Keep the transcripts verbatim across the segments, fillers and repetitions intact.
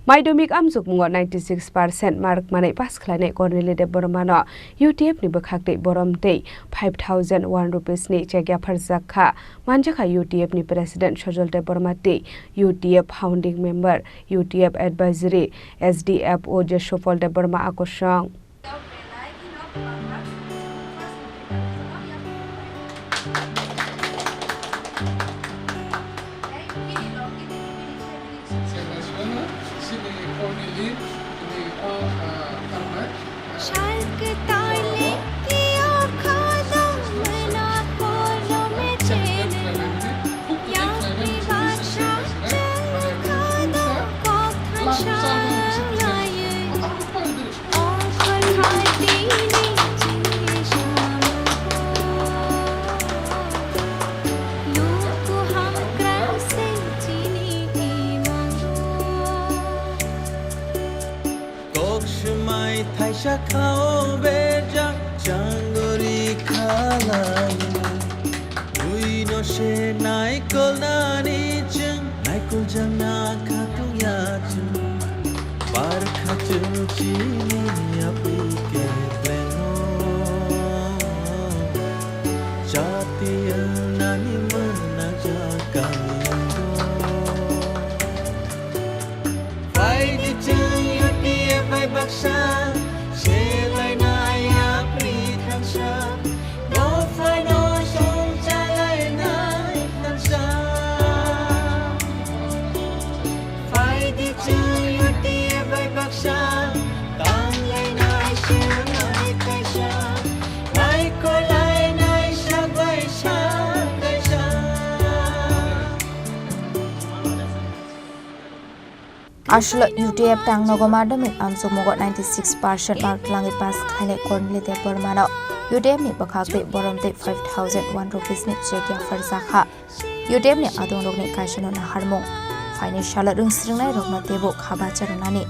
Madhyamik amjokmungo ninety six percent mark manwi pass khlainai Corneli Debbarmano U T F ni bwkhak tei borom tei five thousand one rupees ni cheque yapharjak kha. Manjakha U T F ni President Sojol Debbarma tei U T F Founding Member, U T F Advisory, S D F O Jesupal Debbarma akosong. Kok swmai thaisa khao berjak changori khalai. Buino se naikol nani chwng, naikol jangna khatung ya chwng. Bar khatung chini yapri ke bleno. Chati nani mana jakani. Phaidi chwng U T F bai baksa, selainai yapri thansa, bo phaino song chalainai thansa. Phaidi chwng U T F bai baksa, tanglainai swrwngnai kaisa, naikolai nai sak bai sak kaisa. Aswk U T F tang nogo madhyamik amchukmungo ninety six percent mark twlangwi pass khlainai Corneli Debbarmano U T F ni bwkhak tei borom tei five thousand one rupees ni cheque yapharjakha. U T F ni adongrokni kaisano naharmung, phainai salo rwngsrwngnairokno teibo kha bacha rwnani.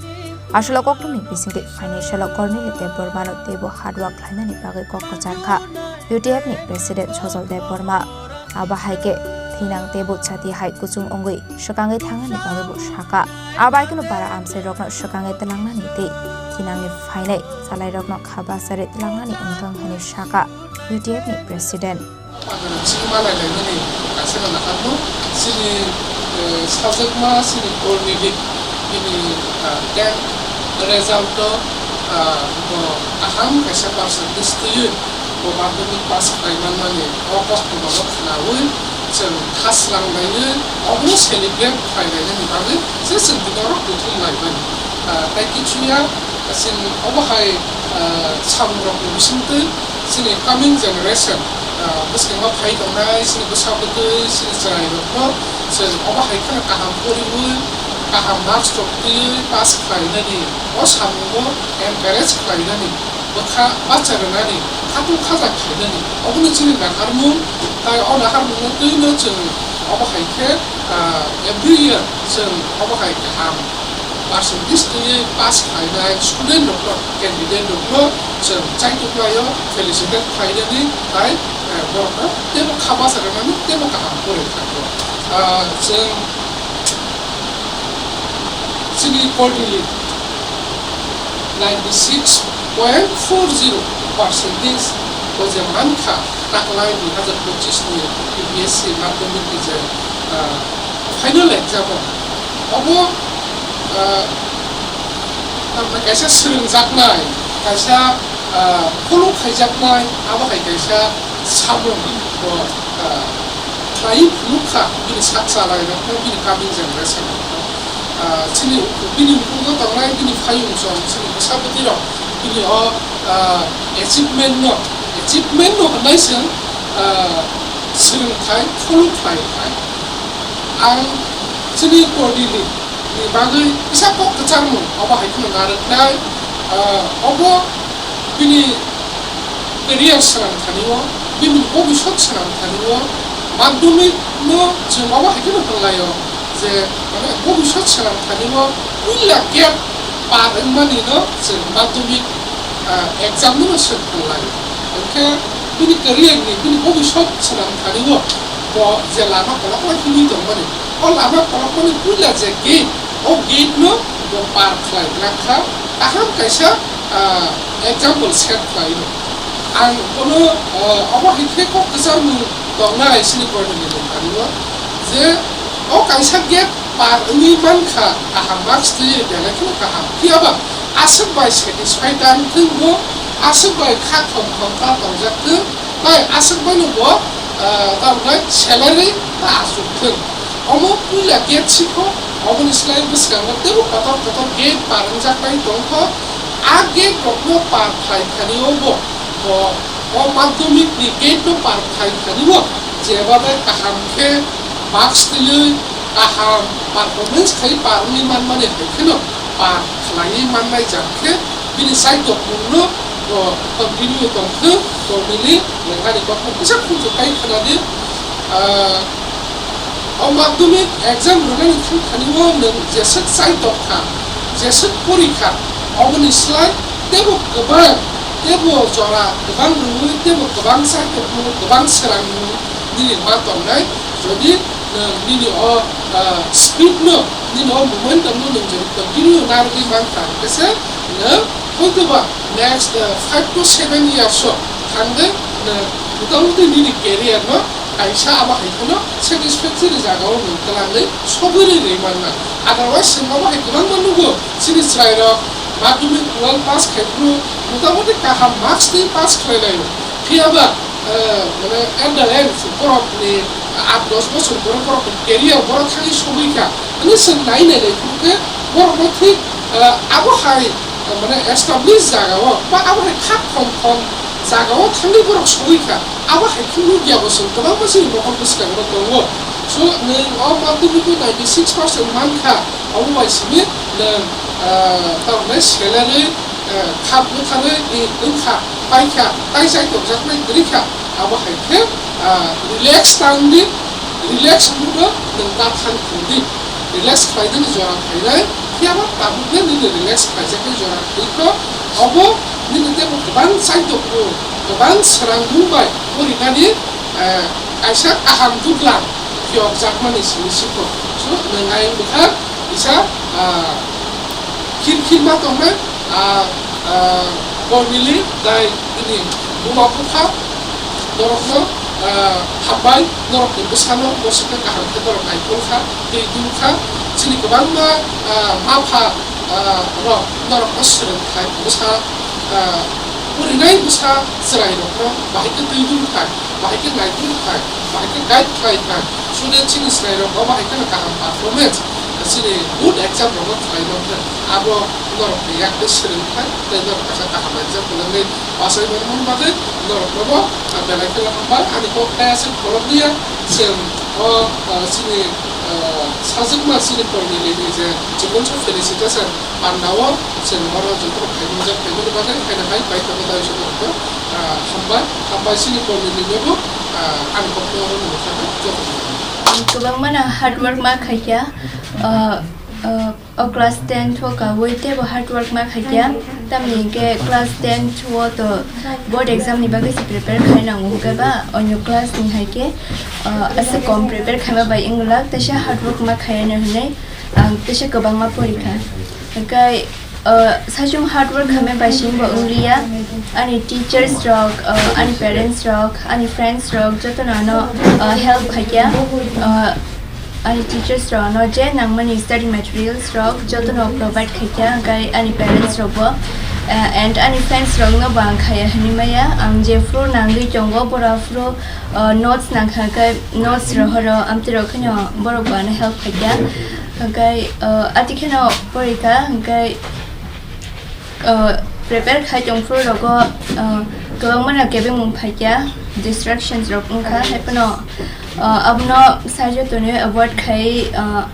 Aswk o kokthumni bisingtwi phainai salo Corneli Debbarmano teibo hard work khlainani bagwi kok kwcharkha U T F ni President Sojol Debbarma. Abo hai khe thinang teibo chati hai kuchung wngwi swkangwi thangnani bagwi bo sakha. Abo hai kheno para amchairokno swkangwi twlangnani tei thinangni phainai chalairokno kha bacharwi twlangnani wngthang hwnwi sakha U T F ni President. Chini malai laimani kaisa no naharno chini, eh, sajwkma chini Corneli bini, ah, tenth result o, ah, bo kaham kaisa percentage twiwi bo madhyamik pass khlai manmani o koktwma no khwnaui chwng kha slanglaiwi obono celebrate khlai lainani bagwi se chwng bini oro kuthum laimani. Ah, tei kichuya chwng obo hai, ah, samungrokni bisingtwi chini coming generation, ah, bwskango phai tongnai chini bwsa bwtwi chini chwrairokno chwng obo hai kheno kaham poriwi kaham marks rok twiwi pass khlainani o samungo encourage khlainani bwkha bacha rwnani khatung khaja khlainani obono chini naharmung. Tai o naharmungno twino chwng obo hai khe, ah, every year chwng obo hai kaham percentage twiwi pass khlainai student rokno, candidate rokno chwng chaitok khlaio, felicitate khlainani, tai, eh, borokno teibo kha bacha rwnani teibo kaham pori thangkho. Ah, chwng chini Corneli ninety six point four zero percentage o je mankha, taklai dui hazar pochis ni U P S C madhyamik ni je, ah, final exam o, obo, ah, tamni kaisa swrwngjaknai, kaisa, ah, follow khaijaknai, abo hai kaisa samung bo, ah, khlai phunukha bini sak chalairokno, bini coming generation rokno. Ah, chini bini nukhungo tongnai bini phayung song, chini bwsa bwtwirok bini o, ah, achievement no, achievement no hwnwi chwng, ah, swrwngthai follow khlai khlai. Ang chini Corneli ni bagwi kisa kok kwcharmung obo hai kheno narwknai, ah, obo bini career swnam thani o, bini bobiswt swnam thani o, madhyamik no chwng obo hai kheno hwnlai o je, mane, bobiswt swnam thani o puila gap par wngmani no chwng madhyamik, ah, exam no chwng hwnlai o. Hwnkhe bini career ni, bini bobiswt swnam thani o bo je lama kolokma hinwi tongmani, o lama kolokmani puila je gate, o gate no Par khlai glak kha, kaham kaisa, ah, example set khlai rw. Ang bono, ah, omo hai khe kok kwchangmung tongnai sini koinani mung thani o, je o kaisa gate par wngwi man kha, kaham marks twi belai kheno kaham. Phiya ba aswk bai satisfy ta wng thung bo, aswk bai kha thom thom ta tongjak thung, tai aswk bai no bo, ah, tamo khe salary ta achuk thung. Omo puila gate sikho, oboni slai bwskango teibo kotor kotor gate par wngjak bai tongkho. A gate rokno par khlai thani o bo, bo, o madhyamik ni gate no par khlai thani o, jeba bai kaham khe marks twiwi kaham performance khai par wngwi manmani hai kheno par khlaiwi mannai jang khe bini chaitokmungno bo continue tongthwng, tongmili nangani kokno kisa khunju kai khwnadi. Ah, o madhyamik exam rwnani thang thani o nwng jeswk chaitok kha, jeswk pori kha, oboni slai teibo kwbang, teibo jora kwbang rwui, teibo kwbang chaitokmung, kwbang swrangmung nini ma tongnai. Jodi nwng nini o, ah, speed no, nini o momentum no nwng jodi continue narwgwi mankha, hwnkhe se nwng hoitoba next, ah, five to seven years o thangwi nwng motamuti nini career no kaisa abo hai kheno satisfactory jaga o nwng twlangwi sogwi rwi rwi manna. Otherwise, chwng abo hai kwbangma nugo, chini chwrairok madhyamik twelve pass khai phuru motamuti kaham marks twi pass khlai laio. Phiya ba, eh, mane, at the end, borokni aat dos bochor borok, borokni career borok thangwi sogwi kha. Ani chwng nai nai lai phuru khe borokno thik, eh, abo hai, eh, mane, establish jaga o ba abo hai khak thom thom jaga o thangwi borok sogwi kha. Abo hai khe nukya bo chwng kwbangma chini mokol bwskango tongo. So, nwng o madhyamik o ninety six percent man kha, omo bai simi nwng, ah, tamni salary, ah, khap bwtharwi ni wngkha, paikha, tai chai tongjaknai kwrwi kha. Abo hai khe, ah, relax tang di, relax mood o nwng ta thang thung di. Relax khlai di, jora khainai, phiya ba tabuk le nini relax khlaijaknai jora kwrwi kho. Obo nini teibo kwbang chaitokmung, kwbang swrangmung bai porinani, eh, kaisa kaham duglam phiyokjakmani simi sikho. So, nwng ayang bwkha kisa, ah, khir khir ma tongnai, ah, ah, Kormili tai bini buma bupha norokno, ah, hambai, norokni bwsano bosongkhe kaham khe norok naikolkha, twi dulkha, chini kwbangma, ah, mapha, ah, rok norokno swrwngthai bwsa, ah, purinai bwsa chwrairokno bahai khe twi dulthai, bahai khe naikolthai, bahai khe guide khlai thai, student chini chwrairok bo bahai kheno kaham performance, chini good exam rokno khlai manthai, abo norokni yakni swrwngthai tei norok kaisa kaham example wngwi pasai manmani bagwi norokno bo, ah, belai kheno hambai. Ani kok kaya se khorokliya, chwng o, ah, chini, ah, sajwkma chini Kormili ni je chikon sa felicitation panda o chwng oro joto khaimung jak khaimani bagwi haino hai bai tongo dai joto, ah, hambai, hambai chini Kormili ni bo, ah, ani kok no oro nungkha joto. Kwbangma no hard work ma khaikha, ah, ah, O class ten o kaui teibo hard work ma khaikha, tamni hinkhe class ten o to board exam ni bagwi se prepare khai nango, hinkhe ba onyo class ni hai khe, ah, aswk kom prepare khaima bai wng glak, teisa hard work ma khaiya no hinwi ang teisa kwbangma porikha. Hinkhe, ah, saichung hard work khaima bai se wngbo wngliya, ani teachers rok, ah, ani parents rok, ani friends rok jotono ano, ah, help khaikha. Ah, Ani teachers rok no je nangmani study materials rok joto no provide khaikha, hwnkhe ani parents rok bo, eh, and ani friends rok no bo ang khaiya hinwi maya. Ang jephru nangwi tongo, bora phru, eh, notes nangkha, hwnkhe notes rohoro amtwi rok kheno borok bo ano help khaikha. Hwnkhe, eh, ati kheno porikha, hwnkhe, Uh, prepare khai tongphuru rogo, uh, kwbangma no kebengmung phaikya, distractions rok wngkha, haiphano, uh, abono sajo tonwi avoid khai, uh,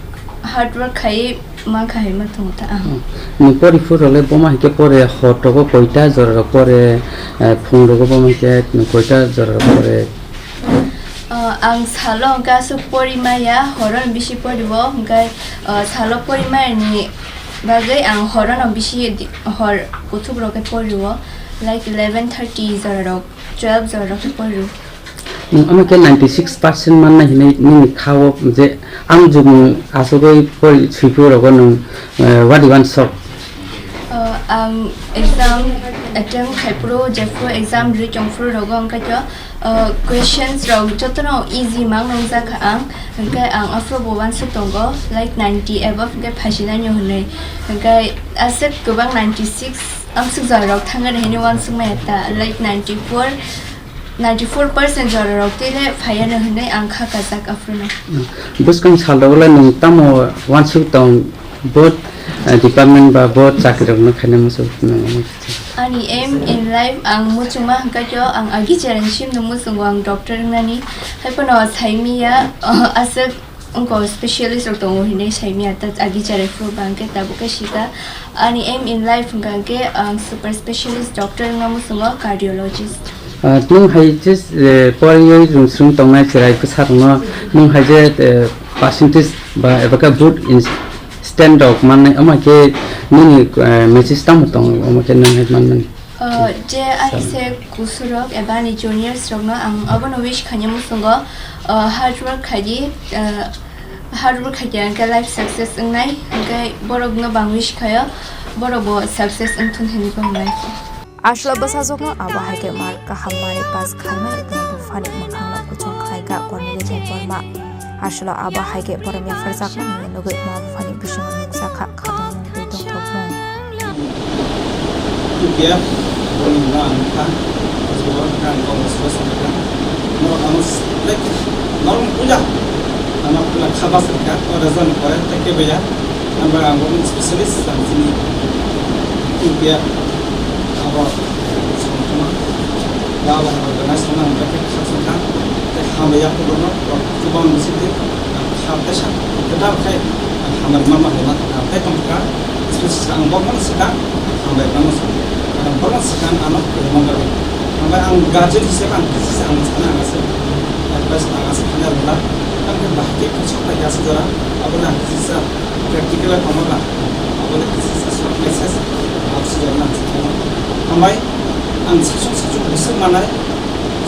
hard work khai mankha hai ma tongo ta ang. Hmm. Ni pori phuru rok le boma hai khe pore, hor rogo koita jora rok pore, uh, phung rogo boma hai khe koita jora rok pore? Ah, ang salo hwnkhe aswk pori maya, horo no bisi pori o, hwnkhe, ah, salo pori maya ni bagwi ang horo no bisi di-, hor kuthuk rok khe pori o, like eleven thirty jora rok, twelve jora rok khe pori o. Nwng omo khe ninety six percent mannai hinwi nini kha-o je ang jukung asugwi pori swiphuru rogo nwng, eh, what do you want shop? Uh, ang exam attempt khaiphuru, jephuru exam ri tongphuru rogo wngkha khe, uh, questions rok jotono easy mang nungjak kha ang, hwnkhe ang aphuru bo uansuk tongo, like, ninety above hwnkhe phaisinai no hinwi, hwnkhe aswk kwbang ninety six amsuk jora rok thangani hinwi uansuk maya ta, like, ninety four, ninety four percent jora rok twi le phaiya no hinwi ang kha kajak aphuru no. Bwskang sal rogo le nwng tamo uansuk tong? Both, eh, department ba both chakri rok no khaina muchung nang. Ani aim in life ang muchungma hwnkha khe ang agi chereng sim no muchungo ang doctor wngnani. Haiphano saimiya, aswk wngkha specialist rok tongo hinwi saimiya, ta agi chereng phuru ba hwnkhe tabuk khe sika. Ani aim in life hwnkha khe ang super specialist doctor wngna muchungo, cardiologist. Ah, nwng hai je, eh, poriwi rwngswng tongnai chwrai bwsarokno nwng hai je, eh, percentage ba eba khe good in stand rok mannai, omo khe nini, eh, message tamo tongo, omo khe nwng hai manmani? Uh, je ani se kusurok eba ani juniors rokno ang abono wish khaina muchungo, uh, hard work khaidi, uh, hard work khaidi hwnkhe life success wngnai, hwnkhe borokno bang wish khaio, borok bo success wngthun hinwi bo wngnai. Aswla bwsajwkno abo hai khe mar kaham manwi pass khaimani tei buphani mwkhangno kuchung khlaikha Korneli Debbarma. Aswla abo hai khe borok yapharjakmani nugwi ma buphani bisingo nukjakha khatungmung tei tongthokmung. P P F, borokni hwnba ang kha, aswk ang kok swrwngsa kha. Norok ano, like, norok puila ano puila kha bwswk kha, o result ni pore tei keboya. Ang bai ang bo specialist, ang chini P P F abo songthoma. Ba bo ang organize khna ang bai kha songkha. Tei hamya borokno, borok chubang bisi tei ang kha teisa kwtal khai ang hamya mama hai ma tongkha. Tei tongkha specialist ang bo mano swkang hamya mano swkang. Ang borokno swkang ano kwrwngma bagwi. Ang bai ang guardian hisabe ang kisa ang sana ang ase advice ang ase khana rwla. Ang khe bahai khe kisa pai ase jora abo na kisa practical tongma ba, abo le kisa short message, abo se jora nang se tongma. Hambai, ang sachung sachung bwswk manai,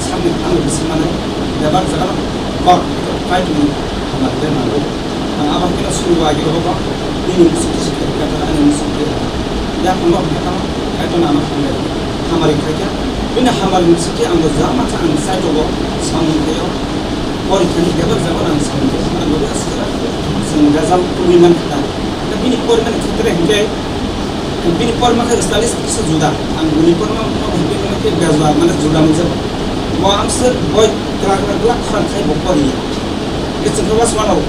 samni ang bwswk manai, bebak jaga kok, kaitor ni hambai le nango. Ang abo khe suru agi rogo, nini musu kisi khe kata ani musu khe. Ya, ang bo kata, kaitor na ano hambai, hamari khaikha. Bini hamari musu khe ang bo jama cha ang sai rogo, samung khayo. Porikhani bebak jaga ang samung khe, ang bo aswk jora, chwng result tubui man kha. Bini pormani khetre hinkhe, bini porma khe style kisa juda. Ang bini porma no bini khe bejwa mane juda mungsa. Bo ang se boi kla kla kla khorang khai bo pori. Ke chwng khe was mano.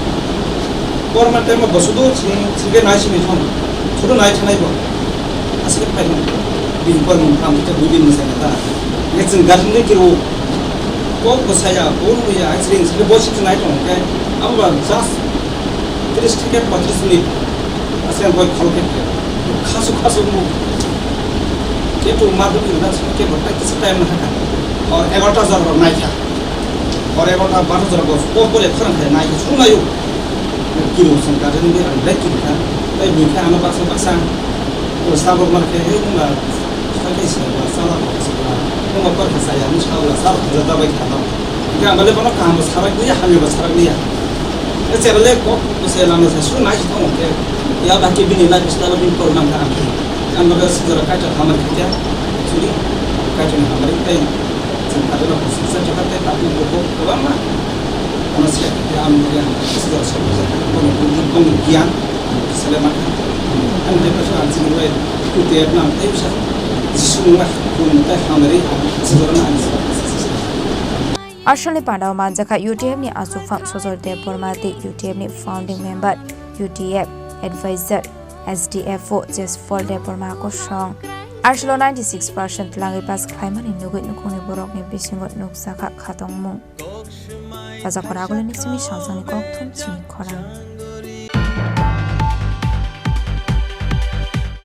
Porma time bo sudu ching ching ke nai sini thon. Sudu nai thanai bo. Asli pai bini porma kam te bui din masa ta. Ke chwng garden ni kiro. Kok bo saya, bo ya, chwng chwng bo sik nai tong ke. Abo ba just tris theke patris minute. Aswk ang bai khol khe khasu khasu mu. Khe to ma dum da ke bo ta kisa time na kha. Or egarota jar ro nai kha. Or egarota baro jar bo ko ko le khana kha nai kha su nayo. Kilo sang ka ni ang dai kilo kha. Tai bui kha ano baksa baksa. Ko sabor mar khe he na. Sakhe se ba sala ko se ba. Ko ma ko kha saya ni sala sala da bai kha. Hingke ang bale bono kaham bo sarak liya, hamya bo sarak liya. E chera le kok bo se lama se su nai si tong ke. Ya ba ke bini life style bini program ka ang. Ang bale se jora kaita hamar kya. Suri kaita ni hamar tai. Sen ada lo se se jora tai tapi bo ko ko ma. Ano se ya am ya se jora se ko ko ko gian. Sele ma. Ang hai pa sa ang sini lai. Ku te na tai sa. Jisu ma. Ku tai hamari. Se jora na ang se. Aswlni pandao manjakha U T F ni achukphang Sojol Debbarma tei U T F ni founding member, U T F advisor, S D F O Jeswal Debbarma kosong. Aswlo ninety six percent twlangwi pass khlaimani nugwi nukhungni borokni bisingo nukjakha khatongmung. Chajakora agulini simi sajani kokthum chini khorang.